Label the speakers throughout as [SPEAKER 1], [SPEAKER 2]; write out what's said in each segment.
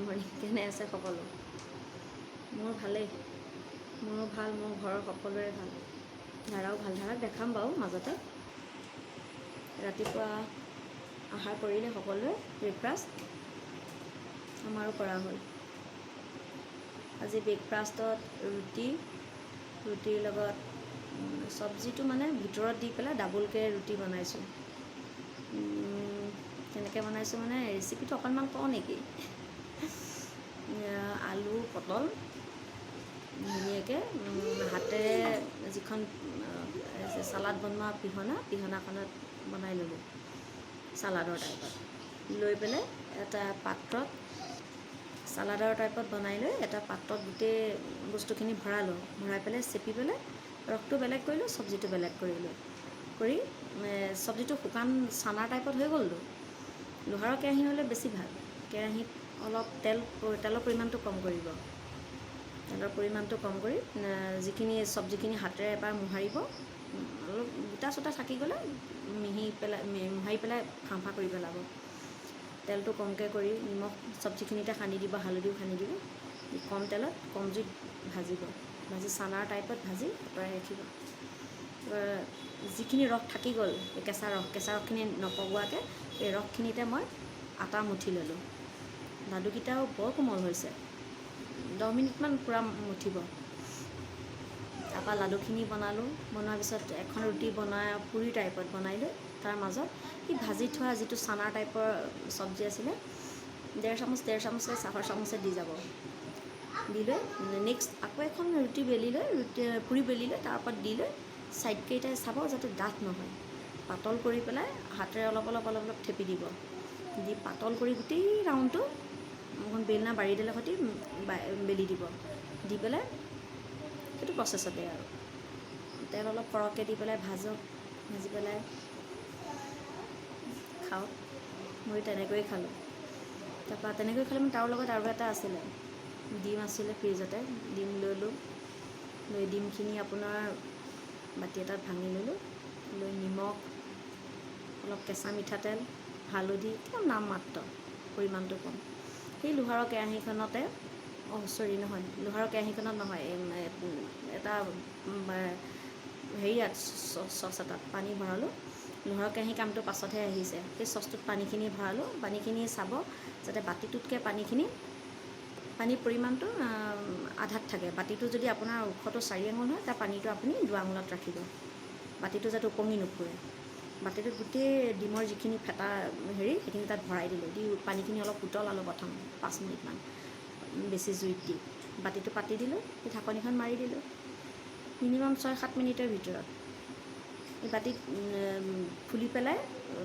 [SPEAKER 1] Good morning. কেনে আছে সকলো? মোৰ ভালেই, মোৰো ভাল, মোৰ ঘৰৰ সকলোৰে ভাল। ধাৰাও ভাল, ধাৰাক দেখাম বাৰু মাজতে। ৰাতিপুৱা আহাৰ কৰিলে সকলোৱে? ব্ৰেকফাষ্ট আমাৰো কৰা হ'ল। আজি ব্ৰেকফাষ্টত ৰুটি, ৰুটিৰ লগত চব্জিটো মানে ভিতৰত দি পেলাই ডাবুলকৈ ৰুটি বনাইছোঁ। কেনেকৈ বনাইছোঁ মানে ৰেচিপিটো অকণমান কওঁ নেকি? আলু, পটল ধুনীয়াকৈ হাতেৰে যিখন চালাড বনোৱা পিহনা, পিহনাখনত বনাই ল'লোঁ চালাডৰ টাইপত। লৈ পেলাই এটা পাত্ৰত চালাডৰ টাইপত বনাই লৈ এটা পাত্ৰত গোটেই বস্তুখিনি ভৰালোঁ। ভৰাই পেলাই চেপি পেলাই ৰসটো বেলেগ কৰিলোঁ, চব্জিটো বেলেগ কৰিলোঁ। কৰি চব্জিটো শুকান চানাৰ টাইপত হৈ গ'লতো। লোহাৰৰ কেৰাহী হ'লে বেছি ভাল। কেৰাহীত অলপ তেল, তেলৰ পৰিমাণটো কম কৰিব। তেলৰ পৰিমাণটো কম কৰি যিখিনি চব্জিখিনি হাতেৰে এবাৰ মোহাৰিব। অলপ গোটা চোটা থাকি গ'লে মিহি পেলাই মোহাৰি পেলাই ফাঁ ফাঁ কৰি পেলাব। তেলটো কমকৈ কৰি নিমখ চব্জিখিনিতে সানি দিব, হালধিও সানি দিব। কম তেলত কম জুইত ভাজিব। ভাজি চানাৰ টাইপত ভাজি আঁতৰাই ৰাখিব। যিখিনি ৰস থাকি গ'ল, এই কেঁচা ৰস, কেঁচা ৰসখিনি নপগোৱাকৈ এই ৰসখিনিতে মই আটা মুঠি ল'লোঁ। লাডুকেইটাও বৰ কোমল হৈছে। 10 মিনিটমান পূৰা মুঠিব। তাৰপৰা লাডুখিনি বনালোঁ। বনোৱাৰ পিছত এখন ৰুটি বনাই পুৰি টাইপত বনাই লৈ তাৰ মাজত সেই ভাজি থোৱা যিটো চানাৰ টাইপৰ চব্জি আছিলে, 1.5 চামুচ 1.5 চামুচকৈ চাহৰ চামুচে দি যাব। দি লৈ নেক্সট আকৌ এখন ৰুটি বেলি লৈ, ৰুটি পুৰি বেলি লৈ তাৰ ওপৰত দি লৈ ছাইডকেইটাই চাব যাতে ডাঠ নহয়। পাতল কৰি পেলাই হাতেৰে অলপ অলপ অলপ অলপ থেপি দিব। দি পাতল কৰি গোটেই ৰাউণ্ডটো অকণ বেলনা বাৰীডালৰ সৈতে বেলি দিব। দি পেলাই সেইটো প্ৰচেছতে আৰু তেল অলপ সৰহকৈ দি পেলাই ভাজক। ভাজি পেলাই খাওক। মই তেনেকৈয়ে খালোঁ। তাৰপৰা তেনেকৈ খালে মানে তাৰ লগত আৰু এটা আছিলে, ডিম আছিলে ফ্ৰিজতে। ডিম ল'লোঁ। লৈ ডিমখিনি আপোনাৰ বাতি এটাত ভাঙি ল'লোঁ। লৈ নিমখ অলপ, কেঁচা মিঠাতেল, হালধি একদম নামমাত্ৰ, পৰিমাণটো কম। সেই লোহাৰৰ কেৰাহীখনতে, অঁ চৰি, নহয়, লোহাৰৰ কেৰাহীখনত নহয়, এটা হেৰিয়াত চচ এটাত পানী ভৰালোঁ। লোহাৰৰ কেৰাহী কামটো পাছতহে আহিছে। সেই চচটোত পানীখিনি ভৰালোঁ। পানীখিনি চাব যাতে বাতিটোতকৈ পানীখিনি, পানীৰ পৰিমাণটো আধাত থাকে। বাতিটো যদি আপোনাৰ ওখটো 4 আঙুল হয়, তাৰ পানীটো আপুনি 2 আঙুলত ৰাখিব, বাতিটো যাতে উপঙি নুফুৰে। বাতিটোত গোটেই ডিমৰ যিখিনি ফেটা হেৰি, সেইখিনি তাত ভৰাই দিলোঁ। দি পানীখিনি অলপ উতলালোঁ প্ৰথম 5 মিনিটমান বেছি জুইত দি। বাতিটো পাতি দিলোঁ, সেই ঢাকনিখন মাৰি দিলোঁ। মিনিমাম 6-7 মিনিটৰ ভিতৰত এই বাতিত ফুলি পেলাই,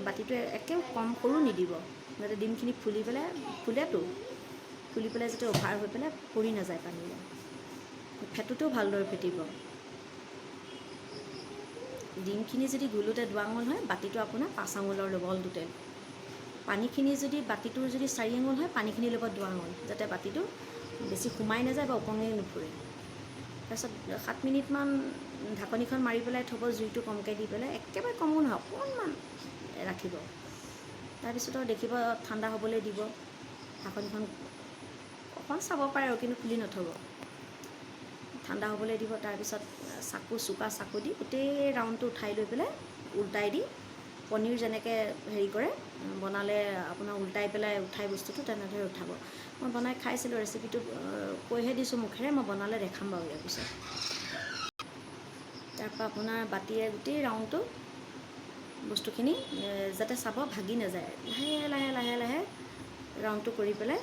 [SPEAKER 1] বাতিটো একে কম সৰু নিদিব, যাতে ডিমখিনি ফুলি পেলাই, ফুলেতো, ফুলি পেলাই যাতে অভাৰ হৈ পেলাই পৰি নাযায় পানীলৈ। ফেটোতেও ভালদৰে ফেটিব। ডিমখিনি যদি গোলোতে 2 আঙুল হয়, বাতিটো আপোনাৰ 5 আঙুলৰ ল'ব অল টোটেল। পানীখিনি যদি বাতিটোৰ যদি 4 আঙুল হয়, পানীখিনি ল'ব 2 আঙুল, যাতে বাতিটো বেছি সোমাই নাযায় বা উপঙি নুফুৰে। তাৰপিছত 7 মিনিটমান ঢাকনিখন মাৰি পেলাই থ'ব, জুইটো কমকৈ দি পেলাই। একেবাৰে কমো নহয়, অকণমান ৰাখিব। তাৰপিছত আৰু দেখিব ঠাণ্ডা হ'বলৈ দিব। ঢাকনিখন অকণ চাব পাৰে আৰু, কিন্তু খুলি নথ'ব। ঠাণ্ডা হ'বলৈ দিব। তাৰপিছত চাকু, চোকা চাকু দি গোটেই ৰাউণ্ডটো উঠাই লৈ পেলাই উল্টাই দি, পনীৰ যেনেকৈ হেৰি কৰে বনালে আপোনাৰ উল্টাই পেলাই উঠাই বস্তুটো, তেনেদৰে উঠাব। মই বনাই খাইছিলোঁ। ৰেচিপিটো কৈহে দিছোঁ মুখেৰে, মই বনালে দেখাম বাৰু ইয়াৰ পিছত। তাৰপৰা আপোনাৰ বাতিৰে গোটেই ৰাউণ্ডটো বস্তুখিনি যাতে চাব ভাগি নাযায়, লাহে লাহে লাহে লাহে ৰাউণ্ডটো কৰি পেলাই